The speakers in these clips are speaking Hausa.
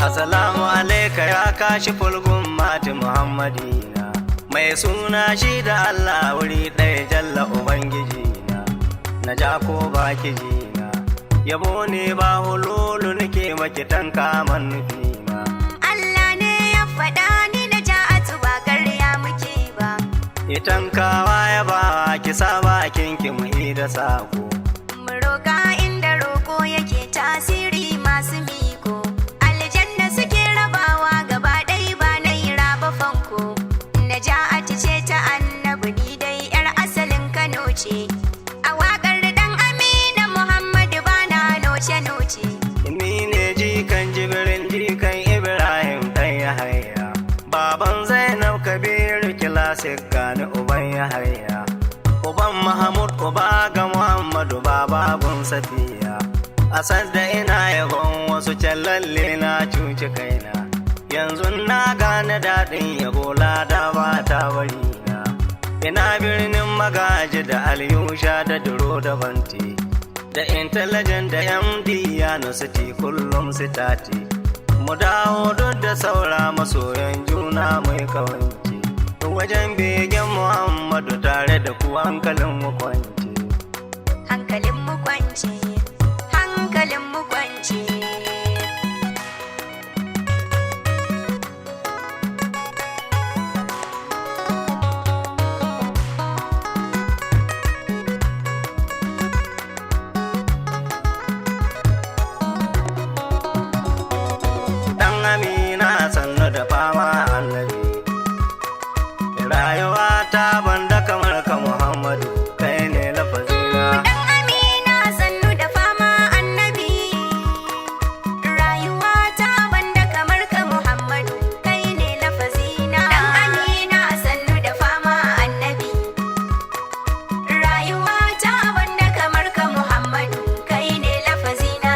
Assalamu alaika ya kashi fulgun mati Muhammadina, mai suna shi da Allah wuri ɗaya, jalla Ubangiji na. Na ja ko baki jina, yabo ne ba hululu nake maki tanka manufina. Allah ne ya faɗa, ni na ja'atu ba ƙarya muke ba. Itankawa ya ba ki sa bakin ki mu yi da sako. Mu roƙa inda roƙo yake tasiri, masu miko. Aljanna suke rabawa gaba ɗai ba naira ba fanko. Na ja'atu ce ta annabi, ni dai 'yar asalin Kano ce. A waƙar ɗan Amina Muhammadu bana noce-noce. Ni ne jikan Jibirin, jikan Ibrahim ɗan Yahaya. Baban Zainab, Kabiru Classic, gani uban Yahaya. Uban Mahmud, uba ga Muhammadu, baba gun Safiya. A da ina yabon wasu can, lalle na cuci kaina. Yanzu na gane daɗin yabo, lada ba ta bari na. Ina birnin Magaji da Alyusha da Duro da Banti, da Intelligent da MD ya City, kullum sitati. Mu dawo duk da saura masoyan juna mai kawance. Wajen begen Muhammadu tare da ku, hankalin mu kwance. Hankalin mu kwance, hankalin mu kwance. Dan Amina, sannu da fama annabi. Rayuwa ta banda kamar ka Muhammadu, kai ne lafazina. Dan Amina, sannu da fama annabi. Rayuwa ta banda kamar ka Muhammadu, kai ne lafazina. Dan Amina, sannu da fama annabi. Rayuwa ta banda kamar ka Muhammadu, kai ne lafazina.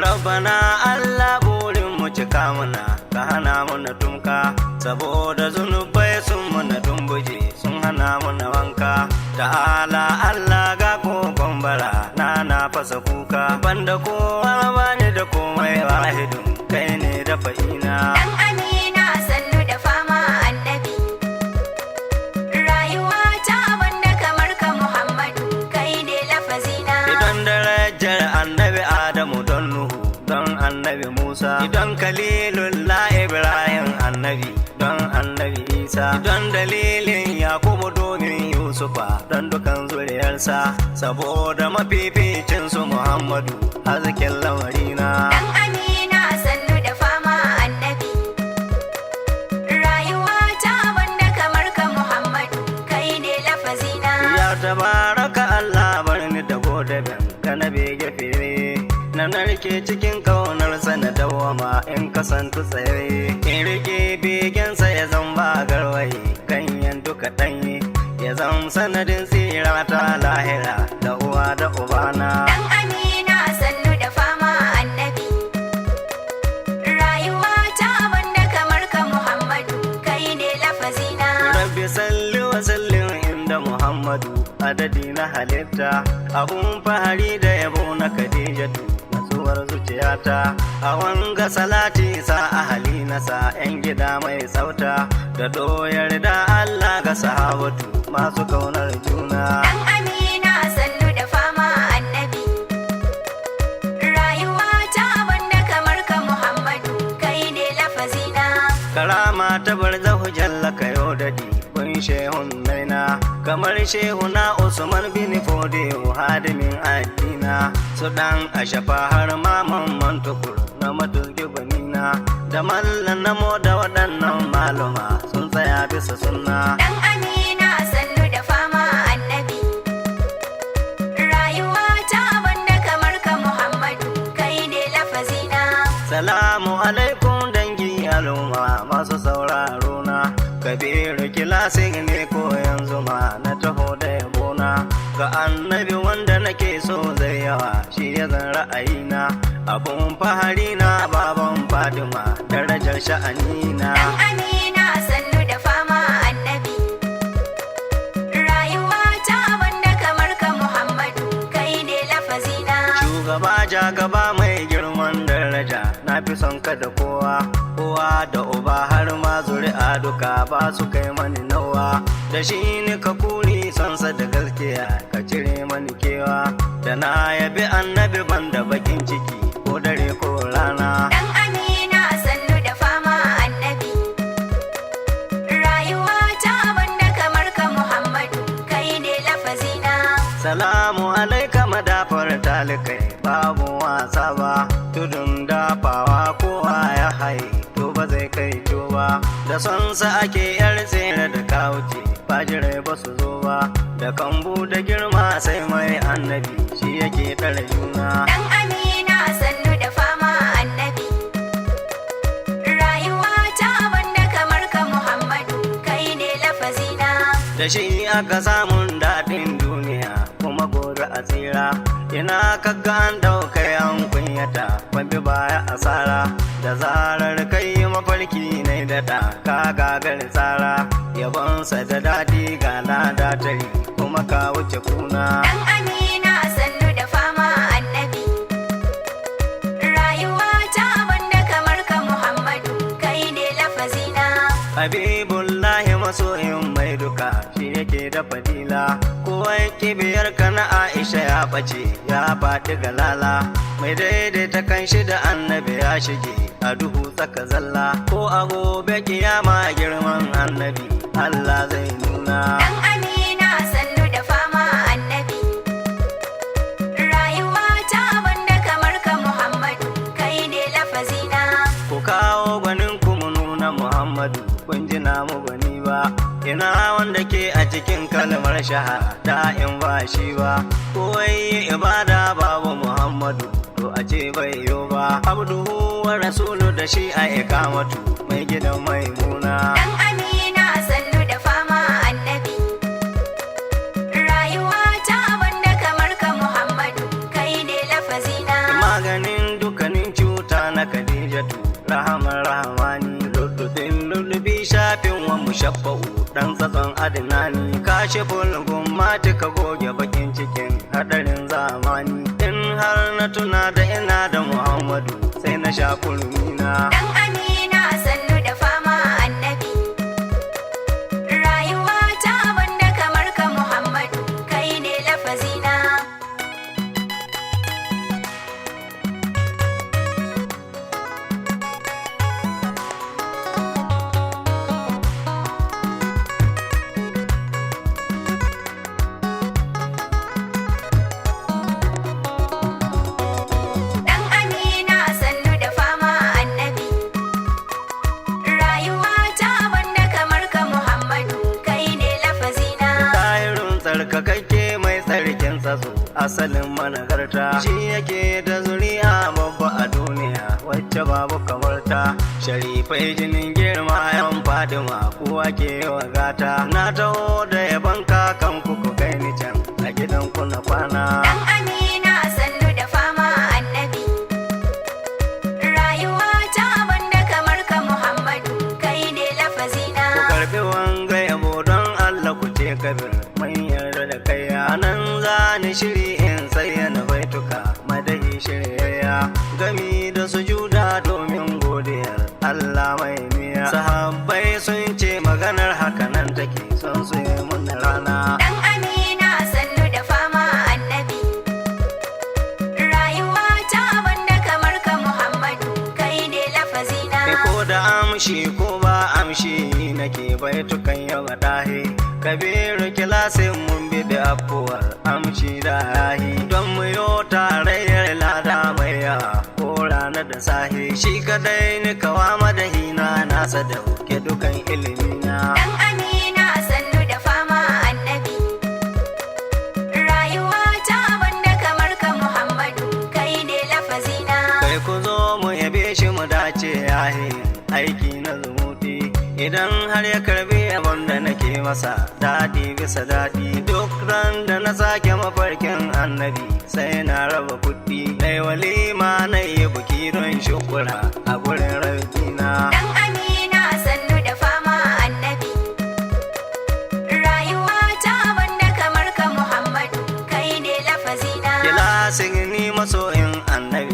Rabbana Allah, burin mu cika muna, ka hana muna tumka, saboda zunubai sun muna tumbuje, sun hana muna wanka. Ta'ala Allah, ga kokon bara na na fasa kuka, banda kowa bani da komai, wahidun kai ne da fa'ina. Dan Amina, sannu da fama annabi. Rayuwa ta banda kamar ka Muhammadu, kai ne lafazina. Idan darajar annabi Adamu, don Nuhu, don annabi Musa, idan Kalilullah Ibrahim annabi, don annabi Isa, idan dalilin Yakubu domin Yusufa, don dukan zuriyarsa, saboda mafificin su Muhammadu hazikin lamarina. Dan Amina, sannu da fama annabi. Rayuwa ta banda kamar ka Muhammadu, kai ne lafazina. Ya tabaraka Allah, barni da godaben kana bege fere na narke cikin kaunarsa, na dawama in kasantu tsaye, in rike begensa ya zan ba garwaye ganyen duka ɗanye, ya zan sanadin tsira ta lahira da uwa da ubana. Dan Amina, sannu da fama annabi. Rayuwa ta banda kamar ka Muhammadu, kai ne lafazina. Rabbi salli wa sallim inda Muhammadu adadi na halitta, abun fahari da yabo na Khadijatu, natsuwar zuciyata. A wanga salati sa ahali na sa 'yan gida mai tsauta da doyar da Allah ga sahabatu masu kaunar juna. Dan Amina, sannu da fama annabi. Rayuwa ta banda kamar ka Muhammadu, kai ne lafazina. Karama ta barzahu, jalla kayo dadi kun shehun naina, kamar shehuna Usman bin Fodiyo, hadimin addina, su dan ashafa har ma mamman tukur na matuki gwanina, da mallan namo da waɗannan maluma sun tsaya bisa sunna. Dan Amina, sannu da fama annabi. Rayuwa ta banda kamar ka Muhammadu, kai ne lafazina. Salamu alaikum dangi al'umma masu sauraro na, Kabiru Classic ne ko yanzu ma na taho da yabona ga annabi wanda nake so zai yawa, shi ya zan ra'ayina, abun fahari na, baban Fatima, darajar sha'anina. Dan Amina, sannu da fama annabi. Rayuwa gaba mai girman daraja, na fi son ka da kowa, kowa da uba har ma zuri'a duka ba su kai mani nawa. Da shi ni ka kuri sonsa da gaskiya ka cire mani kewa, da na yabi annabi ban da bakin ciki ko dare ko rana. Dan Amina sannu da fama annabi. Rayuwa ta banda kamar ka Muhammadu, kai ne lafazina. Salamu alaika madafar talikai babu wasa ba, tudun dafawa kowa ya haye to ba zai kai to ba, da son sa ake yar tsere da kawuce fajirai ba su zo ba, da kambu da girma sai mai annabi shi yake ɗara juna. Dan Amina sannu da fama annabi. Rayuwa ta banda kamar ka Muhammadu, kai ne lafazina. Da shi aka samun daɗin duniya kuma gobe a tsira, ina kaga an ɗaukai an kunyata bi baya asara, da zarar kai mafarki ne daɗa ka gagar tsara, yabonsa da daɗi ga lada tari kuma ka wuce kuna. Dan Amina sannu da fama annabi. Rayuwa ta banda kamar ka Muhammadu, kai ne lafazina. Habibullahi masoyin mai duka shi yake da fadila, kowa kibiyar ka na Aisha ya ɓace ya faɗi galala, mai daidaita kan shi da annabi ya shige a duhu tsaka zalla, ko a gobe kiyama girman annabi Allah zai nuna. Dan Amina sannu da fama annabi. Rayuwa ta banda kamar ka Muhammadu, kai ne lafazina. Ku kawo gwanin ku mu nuna Muhammadu, kun ji mu gwani ba, ina wanda ke a cikin kalmar shahada in ba shi ba, ko yi ibada babu Muhammadu to a ce bai yo ba, abduhu wa rasulu da shi a ikamatu mai gidan maimuna. Dan Amina sannu da fama annabi. Rayuwa ta banda kamar ka Muhammadu, kai ne lafazina. Maganin dukkanin cuta na Khadijatu rahamar rahamani, lullubin lullubi shafin wa mushaffa'u dan tsatson adinani, kashe bulgun mati ka goge bakin cikin hadarin zamani, in har na tuna da ina da Muhammadu sai na sha kurmina. Dan Amina sannu da fama annabi. Rayuwa ta banda kamar ka Muhammadu, kai ne lafazina. Dan Amina sannu da fama annabi. Rayuwa ta banda kamar ka Muhammadu, kai ne lafazina. Tahirun tsarkakakke mai tsarkin tsatso asalin managarta, shi yake da zuri'a babba a duniya wacce babu kamar ta, sharifai jinin girma yan fadima kowa ke wa gata, na taho da yaban kakan ku ku kai ni can a gidan ku na kwana. Dan Amina sannu da fama annabi. Rayuwa ta banda kamar ka Muhammadu, kai ne lafazina. Ku karbi wanga yabo don Allah ku ce kabir mun yarda da kai, anan za ni shiri in sayyana baituka madahi shiryayya gami da sujuda domin godiyar Allah mai miya, sahabbai sun ce maganar haka nan take son su yi mun rana. Dan Amina sannu da fama annabi. Rayuwa ta banda kamar ka Muhammadu, kai ne lafazina. Ko da amshi ko ba amshi nake baitukan yau dahi kabiru kilasin mun bi da afuwar amshi da yahi, don mu yo tarayyar lada mai yawa ko rana da sahi, shi kadai ni kawa madahina nasa da ke dukan ilimina. Dan Amina sannu da fama annabi. Rayuwa ta banda kamar ka Muhammadu, kai ne lafazina. Kai ku zo mu yabe shi mu dace yahi aiki na zumuti, idan har ya karbi abin da nake masa daɗi bisa daɗi, duk ran da na sake mafarkin annabi sai na raba kuɗi na yi walima na yi buki don shukura a gurin rabina. Dan Amina sannu da fama annabi. Rayuwa ta banda kamar ka Muhammadu, kai ne lafazina. Kilasin ni masoyin annabi.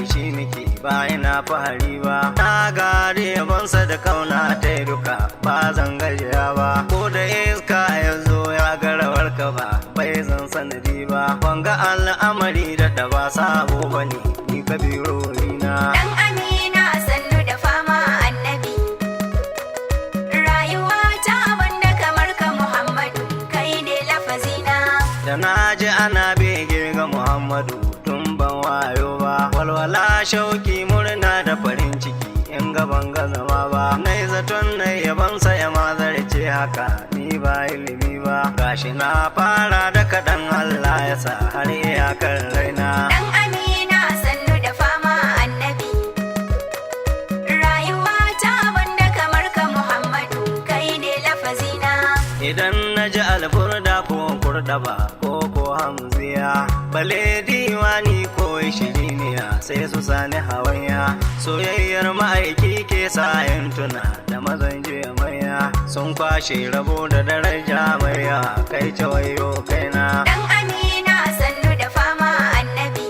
ba ina fahari ba. Na gari yabonsa da kauna ta yi duka ba zan gajiya ba. Ko da iska ya zo ya ga rawar ka ba bai zan sanadi ba. Wanga al'amari da da ba sabo bane ni Kabiru na. Dan Amina sannu da fama annabi. Rayuwa ta banda kamar ka Muhammadu, kai ne lafazina. Da na ji ana bege ga Muhammadu tun ban wayo ba. Walwala, shauki, murna da farin ciki in gaban ga zama ba. Nai zaton nai yabansa ya mazarce haka ni ba ilimi ba. Gashi na fara da kaɗan, Allah ya sa har iyakar raina. Dan Amina sannu da fama annabi. Rayuwa ta banda kamar ka Muhammadu, kai ne lafazina. Idan na ji alburda ko kurɗaba ko hamziya, bale diwani ko shiriniya, sai su sani hawaya. Soyayyar ma'aiki ke sa yin tuna da mazan jiya maya sun kwashe rabo da daraja mai yawa, kai wayo kaina. Dan Amina sannu da fama annabi.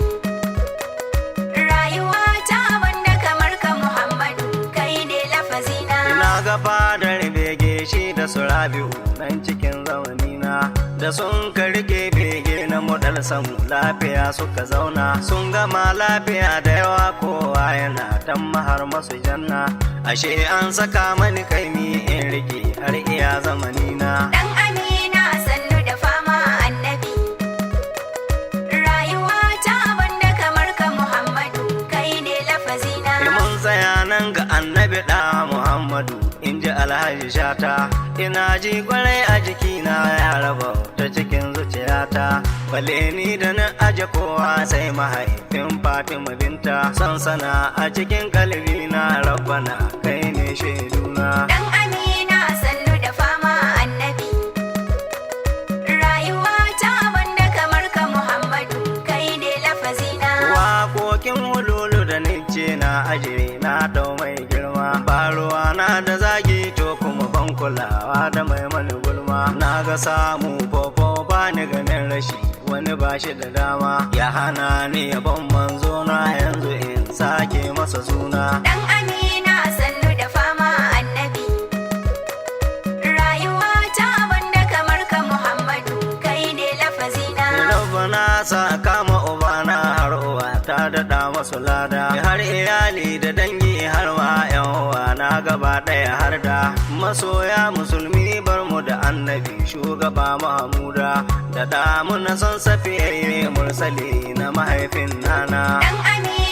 Rayuwa ta banda kamar ka Muhammadu, kai ne lafazina. Ina ga fadar bege shi da su Rabi'u nan cikin zamanina da sun ka rike bege na mudal samu lafiya, suka zauna sun gama lafiya da yawa, kowa yana dan mahar masu janna. Ashe an saka mani kaimi in rike har iya zamanina. Dan Amina sannu da fama annabi. Rayuwa ta banda kamar ka Muhammadu, kai ne lafazina. Mun tsaya nan ga annabi da Muhammadu, in ji Alhaji Shata. Ina ji kwarai a jikina, ya raba ta cikin zuciyata. Bale ni da na aje kowa sai mahaifin Fatima binta sansana a cikin kalbina, rabbana kai ne shaiduna. Dan Amina sannu da fama annabi. Rayuwa ta banda kamar ka Muhammadu, kai ne lafazina. Waƙoƙin hululu da nice na aje na dau mai girma, ba ruwa na da zagi, to kuma ban kulawa da mai mani gulma. Na ga samu fofo, ba ni ganin rashi, wani ba shi da dama ya hana ni yabon manzo na yanzu in sake masa suna. Dan Amina sannu da fama annabi. Rayuwa ta banda kamar ka Muhammadu, kai ne lafazina. Rabbana sa kama ubana har uwa ta daɗa masu lada, har iyali da dangi, har ma yan uwa na gaba ɗaya, har da masoya musulmi. Bar mu da annabi shugaba Mahamuda da ɗamu na son safiyayye mursali na mahaifin nana. Dan Amina.